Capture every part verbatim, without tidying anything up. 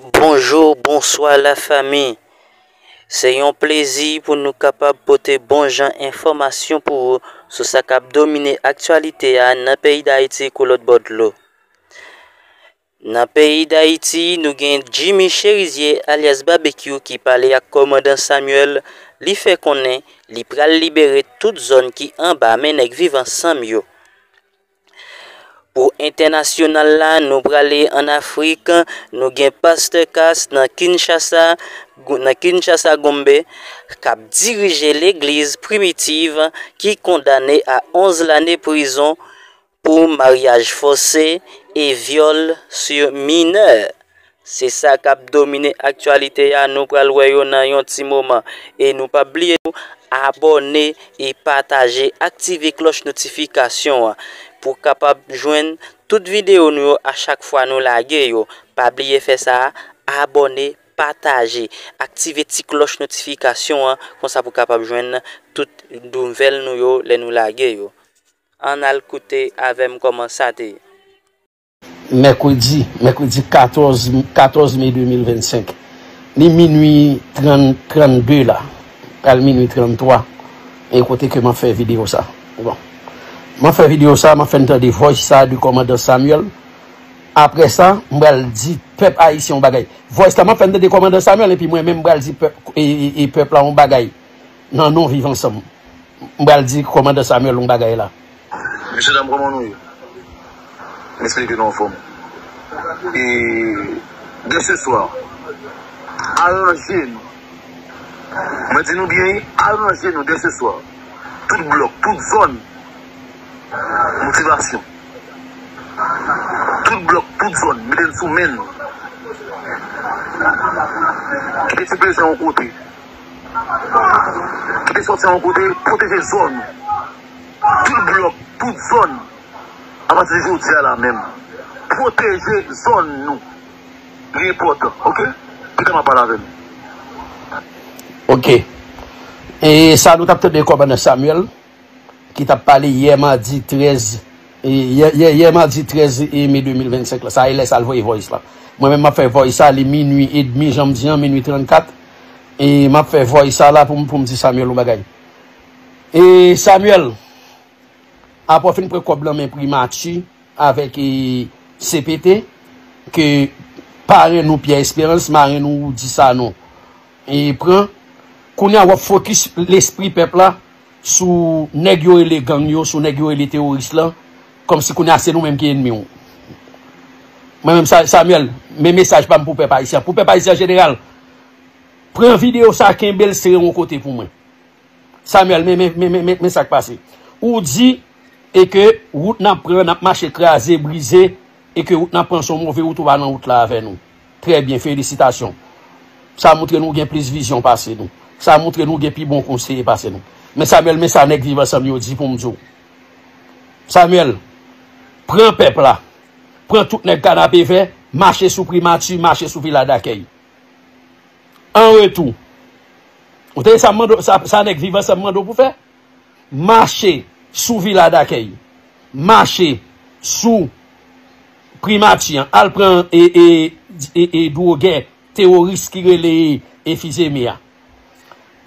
Bonjou, bonswa lafanmi. Se yon plezi pou nou kapab pote bon jan enfòmasyon pou ou sou sa k ap domine aktyalite a nan peyi Dayiti kou lòt bò dlo. Nan peyi Dayiti, nou gen Jimmy Chérizier alyas Babekyou ki pale ak kòmandan Samuel, li fè konnen li pral libere tout zòn ki anba men nèg Viv Ansanm yo. Pou entènasyonal la, nou prale ann Afrik, nou gen Pastè Cass nan Kinshasa, nan Kinshasa Gombe, k ap dirije legliz Primitive ki kondane a onz lane prizon pou maryaj fòse e vyòl sou minè. Se sa k ap domine aktyalite a, nou pral wè yo nan yon ti moman. E nou p ap bliye nou abòne e pataje, aktive klòch notifikasyon an pou w kapab jwenn tout videyo nou yo a chak fwa nou lage yo. Pa bliye fè sa, abòne, pataje, aktive ti klòch notifikasyon an, konsa pou w kapab jwenn tout nouvèl nou yo lè nou lage yo. Ann al koute avè m kòman sa te ye. Mèkredi, mèkredi katòz, katòz me de mil vennsenk. Li minui trant, trannde la. Pral minui tranntwa. E kote ke m ap fè videyo sa. Bon. M ap fè videyo sa, m ap fè n tande voice sa de kòmandan Samuel. Apre sa, m pral di pèp ayisyen yon bagay. Voice la, m ap fè n tande kòmandan Samuel, epi mwen menm m pral di pèp, e, e, e pèp la yon bagay. Nan non Viv Ansanm. M pral di kòmandan Samuel yon bagay la. Mesye dam, kòman nou ye? M espere ke nou anfòm. E dès se swa, aranje nou. Mwen di nou byen, wi, aranje nou dès se swa. Tout blòk, tout zòn, motivasyon. Tout blòk, tout zòn, mete n sou men nou. Kite ti plezi yon kote. Kite sòti yon kote, pwoteje zòn nou. Tout blòk, tout zòn. Apati de jodi a la menm, pwoteje zòn nou. Li enpòtan, oke? Kite m ap pale avè nou. Oke. E sa nou t ap tande kòmandan Samuel ki t ap pale yè madi trèz, e, yè, yè, yè madi trèz e me de mil vennsenk la. Sa e lè sa l voye voice la. Mwen menm m ap fè voice sa, li minui edmi, jan m di an, minui trannkat. E m ap fè voice sa la pou m, pou m di Samuel yon bagay. E Samuel, apre w fin pran kòb lan men Primati avèk, e, C P T, ke parenn nou Pierre Espérance, marenn nou Rudy Sanon, e pran, kounye a w ap fokis lespri pèp la sou nèg yo rele gang yo, sou nèg yo rele teworis lan, kòmsi kounye a se nou menm ki ènmi w. Mwen menm, Sa-, Samuel, men mesaj pa m pou pèp ayisyen an. Pou pèp ayisyen an jeneral, pran videyo sa, kenbe l sere yon kote pou mwen. Samuel, men, men, men, men, men, men sa k pase. Ou di, e ke wout n ap pran, n ap mache kraze, brize, e ke wout n ap pran se yon move wout, ou pa nan wout la avè nou. Trè byen, felisitasyon. Sa montre nou gen plis vizyon pase nou. Sa montre nou gen pi bon konseye pase nou. Men Samuel, men sa nèg Viv Ansanm yo di pou m di w. Samuel, pran pèp la. Pran tout nèg Kanapevè, mache sou Primati, mache sou Vila Dakèy. An retou, ou tande sa m mande w, sa, sa nèg Viv Ansanm mande w pou fè? Mache sou Vila Dakèy. Mache sou Primati an. Al pran e, e, e, e dwogè teworis ki rele e Fizeme a.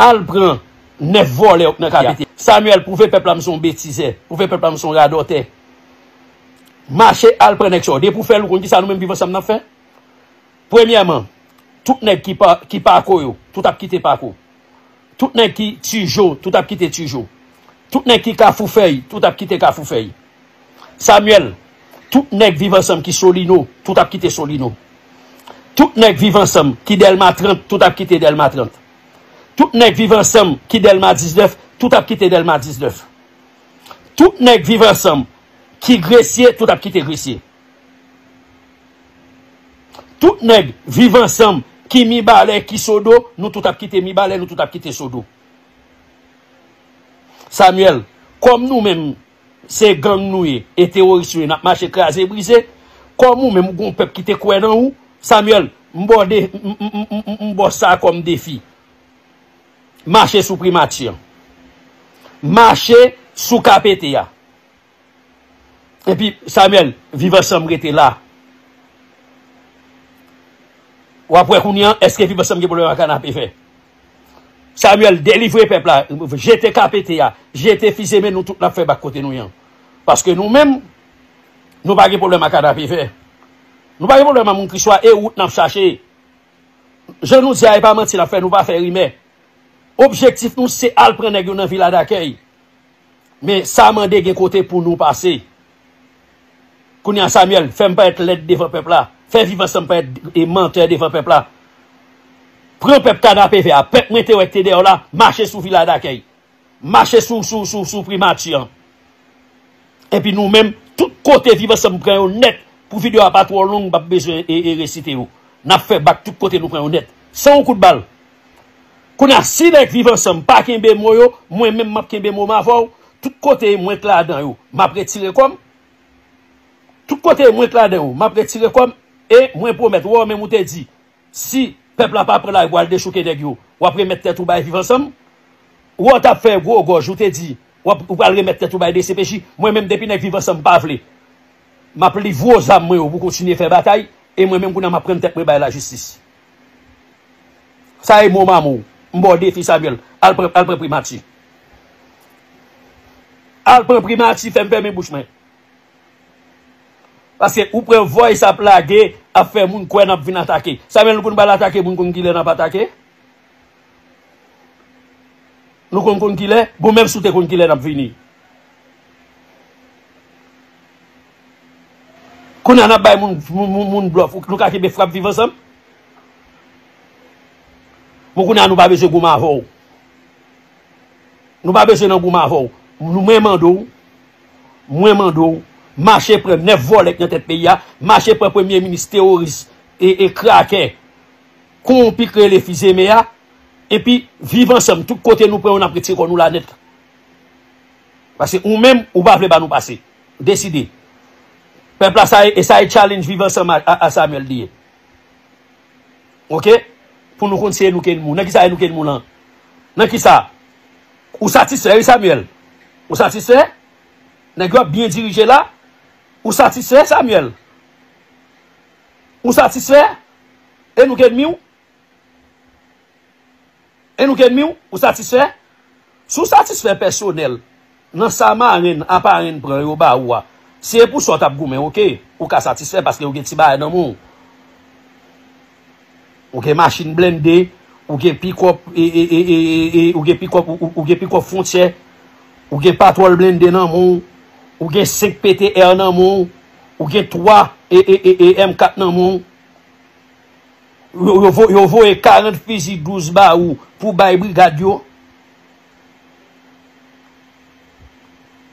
Al pran nèf vòlè yo k nan K P T. Samuel, pwouve pèp la m se yon betizè. Pwouve pèp la m se yon radòtè. Mache al pran nèg sa yo. Depi w fè l, ou konn kisa nou menm Viv Ansanm n ap fè? Premyèman, tout nèg ki pa, ki Pako yo, tout ap kite Pako. Tout nèg ki Tijo, tout ap kite Tijo. Tout nèg ki Kafou Fèy, tout ap kite Kafou Fèy. Samuel, tout nèg Viv Ansanm ki Solino, tout ap kite Solino. Tout nèg Viv Ansanm ki Dèlma trant, tout ap kite Dèlma trant. Tout nèg Viv Ansanm ki Dèlma diznèf, tout ap kite Dèlma diznèf. Tout nèg Viv Ansanm ki Gresye, tout ap kite Gresye. Tout nèg Viv Ansanm ki Mibalè, ki Sodo, nou tout ap kite Mibalè, nou tout ap kite Sodo. Samuel, kòm nou menm se gang nou ye, e teworis nou ye, n ap mache kraze brize, kòm ou menm ou gon pèp ki te kwè nan ou, Samuel, m ba w de, m, m, m, m, m ba w sa kòm defi. Mache sou Primati an. Mache sou K P T a. Epi, Samuel, Viv Ansanm rete la. W ap wè kounye an, èske Viv Ansanm gen pwoblèm ak K N H P F? Samuel, delivre pèp la, jete K P T a, jete Fizeme, nou tout n ap fè bak kote nou ye an. Paske nou menm, nou pa gen pwoblèm ak K N H P F. Nou pa gen pwoblèm ak moun Kriswa, e wout n ap chache. Jan nou di a, e pa manti n ap fè, nou pa fè rimè. Objektif nou, se al pran nèg yo nan vila dakèy. Men sa mande gen kote pou nou pase. Kounye a, Samuel, fè m parèt lèd devan pèp la. Fè Viv Ansanm parèt e mantè devan pèp la. Pran pèp K N H P F a, pèp mwen te wè ki te dèyè w la, mache sou vila dakèy. Mache sou, sou, sou, sou primati an. Epi nou menm, tout kote Viv Ansanm pran yo nèt, pou videyo a pa twò long, m p ap bezwen e, e resite yo. N ap fè bak tout kote nou pran yo nèt. San yon kout bal. Kounye a, si nèg Viv Ansanm pa kenbe mo yo, mwen menm m ap kenbe mo m avè w. Tout kote mwen k ladan yo, m ap retire kò m. Tout kote mwen k ladan yo, m ap retire kò m. E mwen pwomèt, wè w menm ou te di, si pèp la pa pran lari pou al dechouke nèg yo, w ap remèt tèt ou bay Viv Ansanm. Ou wè w t ap fè gwo gòj, ou te di, w ap, ou pral remèt tèt ou bay D C P J. Mwen menm, depi nèg Viv Ansanm pa vle, m ap livre w zam mwen yo pou kontinye fè batay. E mwen menm, kounye a, m ap pran tèt mwen bay lajistis. Sa e mo m a mo w. M ba w defi, Samuel. Al pran, al pran primati. Al pran primati, fè m fèmen bouch mwen. Paske ou pran voice ap lage, ap fè moun kwè n ap vin atake. Samuel, nou konn pral atake moun, konn kilè n ap atake? Nou konn konn kilè? Bon, menm si w te konn kilè n ap vini. Kounye a n ap bay moun, moun, moun, moun blòf. Nou ka kenbe frap Viv Ansanm? Bon, kounye a nou pa bezwen goumen avè w. Nou pa bezwen nan goumen avè w. Nou, mwen mande w, mwen mande w, mache pran nèf vòlè k nan tèt peyi a, mache pran premye minis teworis e, e krakè, kowonpi k rele Fizeme a, epi Viv Ansanm, tout kote nou pran yo, n ap retire kò nou la nèt. Paske ou menm, ou pa vle ba nou pase. Deside. Pèp la, sa e, e sa e challenge Viv Ansanm a, a, a Samuel li ye. Oke? Pou nou konn si e nou ki ennmi w. Nan kisa e nou ki ennmi w lan? Nan kisa? Ou satisfè, wi, Samuel? Ou satisfè? Nèg yo ap byen dirije la? Ou satisfè, Samuel? Ou satisfè? E nou ki ennmi w? E nou ki ennmi w? Ou satisfè? Si w satisfè pèsonèl nan sa marenn, aparenn pran yo ba ou a, si e pou sa w t ap goumen, oke, ou ka satisfè paske ou gen ti bagay nan men w. Ou gen machin blende, ou gen pikòp, e, e, e, e, e, e, ou gen pikòp, ou, ou, ou gen pikòp Frontyè, ou gen patwòl blende nan men w, ou gen senk P T R nan men w, ou gen twa, e, e, e, e, M kat nan men w. Yo, yo vo-, yo voye karant fizi douz ba ou pou bay brigad yo.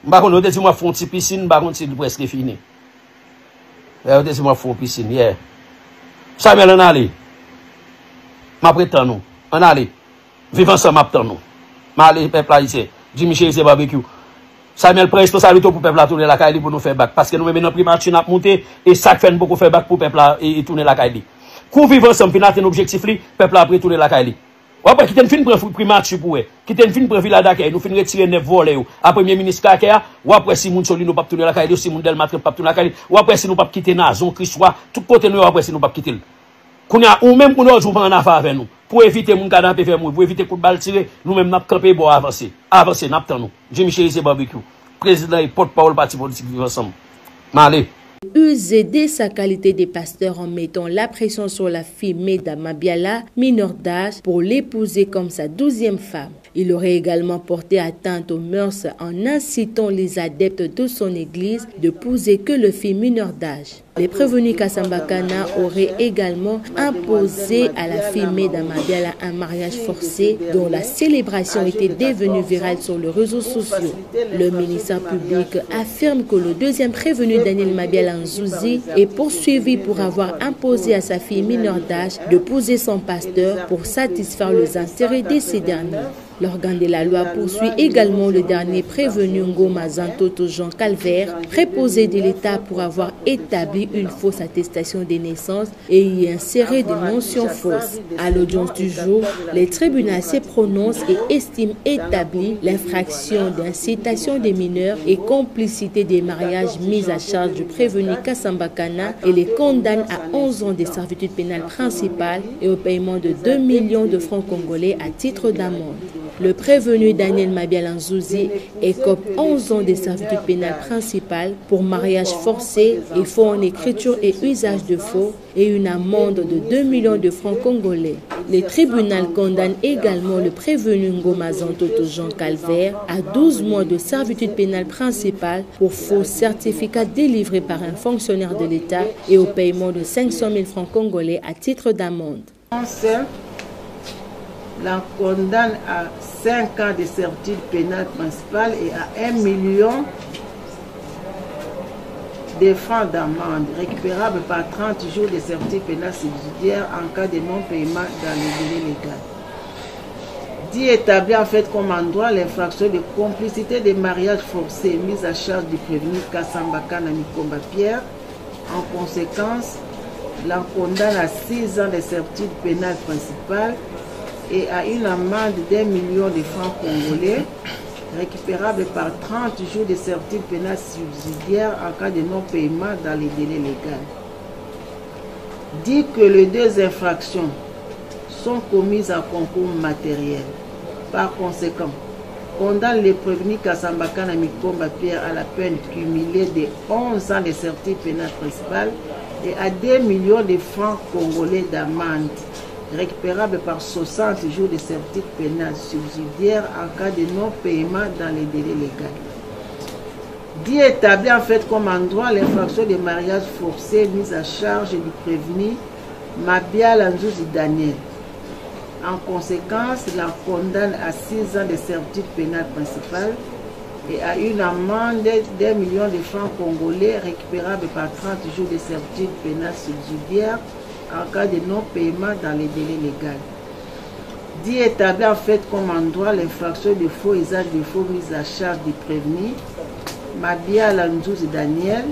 M pa konn, yo te di m w ap fè yon ti pisin, m pa konn si li prèske fini. Yè, yo te di m w ap fè yon pisin, yè. Samuel, ann ale. M ap ret tann ou. Ann ale. Viv Ansanm ap tann ou. M ale, pèp la ayisyen. Jimmy Chérizier Barbecue. Samuel, pran responsablite w pou pèp la tounen lakay li pou nou fè bak. Paske nou menm nan primati n ap moute, e sa k fè n poko fè bak pou pèp la e, e tounen lakay li. Kou Viv Ansanm fin atenn objektif li, pèp la ap retounen lakay li. W ap wè, kite n fin pran fri-, primati pou wè. Kite n fin pran vila dakèy, nou fin retire nèf vòlè yo a premye minis krakè a, w ap wè si moun Solino p ap tounen lakay li, si moun Dèlma trant p ap tounen lakay li, w ap wè si nou p ap kite Nazon, Kriswa, tout kote nou ye, w ap wè si nou p ap kite l. Kounye a, ou menm, kounye a, w di w pa annafè avè nou. Pou evite moun K N H P F mouri, pou evite kout bal tire, nou menm n ap kanpe bò w avanse. Avanse, n ap tann ou. Jimmy Chérizier Barbecue, prezidan e pòtpawòl pati politik Viv Ansanm. M ale. Usé de sa qualité de pasteur en mettant la pression sur la fille Meda Mabiala, mineure d'âge, pour l'épouser comme sa douzième femme. Il aurait également porté atteinte aux mœurs en incitant les adeptes de son église de pouser que les filles mineures d'âge. Les prévenus Kasambakana auraient également imposé à la fille Meda Mabiala un mariage forcé dont la célébration était devenue virale sur les réseaux sociaux. Le ministère public affirme que le deuxième prévenu, Daniel Mabiala Nzuzi, est poursuivi pour avoir imposé à sa fille mineure d'âge de pouser son pasteur pour satisfaire les intérêts de ces derniers. L'organe de la loi poursuit également le dernier prévenu Ngoma Zantoto Jean Calvaire, préposé de l'État pour avoir établi une fausse attestation de naissance et y insérer des mentions fausses. À l'audience du jour, le tribunal se prononce et estime établie l'infraction d'incitation des mineurs et complicité des mariages mis à charge du prévenu Kassamba Kana et les condamne à onze ans de servitude pénale principale et au paiement de deux millions de francs congolais à titre d'amende. Le prévenu Daniel Mabiala Nzuzi écope onze ans de servitude pénale principale pour mariage forcé et faux en écriture et usage de faux et une amende de deux millions de francs congolais. Le tribunal condamne également le prévenu Ngoma Zantoto Jean Calvaire à douze mois de servitude pénale principale pour faux certificat délivré par un fonctionnaire de l'État et au paiement de cinq cent mille francs congolais à titre d'amende. Konsèy la kondane a senk an de sèvitid penal prensipal e a en milyon de francs d'amende, récupérable par trente jours de servitude pénale subsidiaire en cas de non-paiement dans les délais légaux. Di établir en fait comme en droit l'infraction de complicité de mariage forcé mise à charge du prévenu Kassamba Kana Mikomba Pierre. En conséquence, la condamne à six ans de servitude pénale principale et à une amende d'un million de francs congolais, récupérable par trente jours de servitude pénale subsidiaire en cas de non-paiement dans les délais légaux. Dit que les deux infractions sont commises à concours matériel. Par conséquent, condamne le prévenu Kassamba Kana Mikomba Pierre à la peine cumulée de onze ans de servitude pénale principale et à deux millions de francs congolais d'amende, récupérable par soixante jours de servitude pénale subsidiaire en cas de non-paiement dans les délais légaux. Di établir en fait comme en droit l'infraction de mariage forcé mise à charge du prévenu Mabiala Nzuzi Daniel. En conséquence, la condamne à six ans de servitude pénale principale et à une amende d'un million de francs congolais récupérable par trente jours de servitude pénale subsidiaire en cas de non-paiement dans les délais légaux. Di établir en fait comme en droit l'infraction de faux usage de faux mise à charge du prévenu Mabiala Nzuzi Daniel.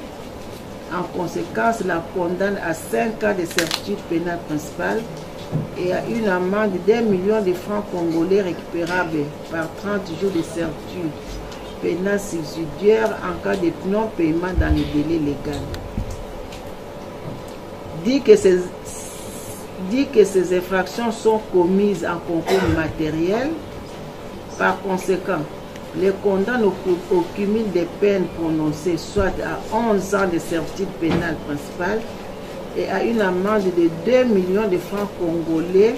En conséquence, la condamne à cinq ans de servitude pénale principale et à une amende d'un million de francs congolais récupérable par trente jours de servitude pénale subsidiaire en cas de non-paiement dans les délais légaux. Dit que ces, dit que ces infractions sont commises en concours matériel. Par conséquent, les condamne au, au cumul des peines prononcées, soit à onze ans de servitude pénale principale et à une amende de deux millions de francs congolais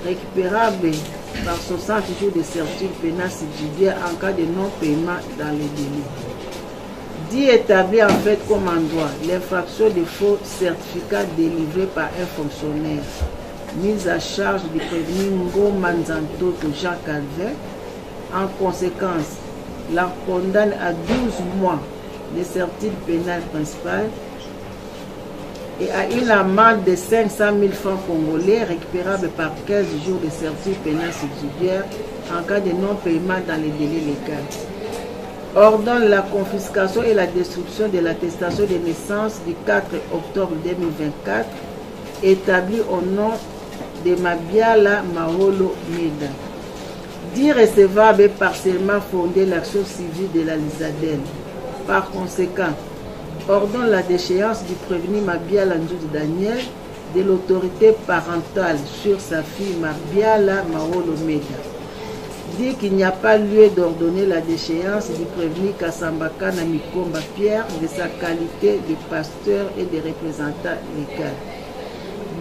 récupérable par soixante jours de servitude pénale subsidiaire en cas de non-paiement dans les délais. Dit établir en fait comme en droit l'infraction de faux certificat délivré par un fonctionnaire mise à charge du prévenu Ngoma Nzantoto Jean Calvin. En conséquence, la condamne à douze mois de servitude pénale principale et à une amende de cinq cent mille francs congolais récupérable par quinze jours de servitude pénale subsidiaire en cas de non-paiement dans les délais légaux. Ordonne la confiscation et la destruction de l'attestation de naissance du quatre octobre deux mille vingt-quatre établie au nom de Mabiala Maholo Meda. Dit recevable partiellement fondée l'action civile de la Lizadel. Par conséquent, ordonne la déchéance du prévenu Mabiala Nzuzi Daniel de l'autorité parentale sur sa fille Mabiala Maholo Meda. Dit qu'il n'y a pas lieu d'ordonner la déchéance du prévenu Kassamba Kana Mikomba Pierre de sa qualité de pasteur et de représentant légal.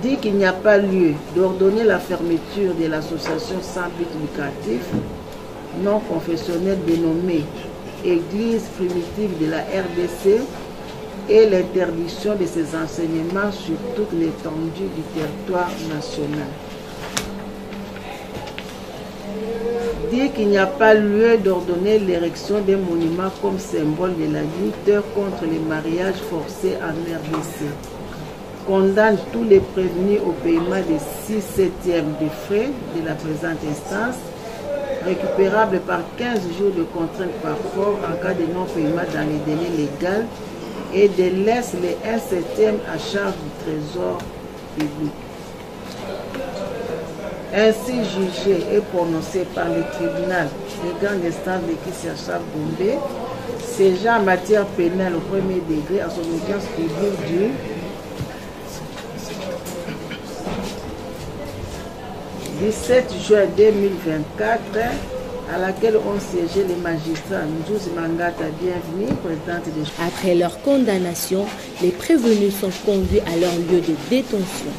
Dit qu'il n'y a pas lieu d'ordonner la fermeture de l'association sans but lucratif non confessionnelle dénommée Église primitive de la R D C et l'interdiction de ses enseignements sur toute l'étendue du territoire national. Dit qu'il n'y a pas lieu d'ordonner l'érection d'un monument comme symbole de la lutte contre les mariages forcés en R D C. Condamne tous les prévenus au paiement des six septièmes de frais de la présente instance, Récupérable par quinze jours de contrainte par corps en cas de non-paiement dans les délais légaux et de laisse les un septième à charge du trésor public. Ainsi jugé et prononcé par le tribunal de grande instance de Kinshasa Gombe, séja en matière pénale au premier degré à son audience publique du dix-sept juin deux mille vingt-quatre, à laquelle ont siégé les magistrats Nzuzi Mangata Bienvenu, présidente de... Après leur condamnation, les prévenus sont conduits à leur lieu de détention.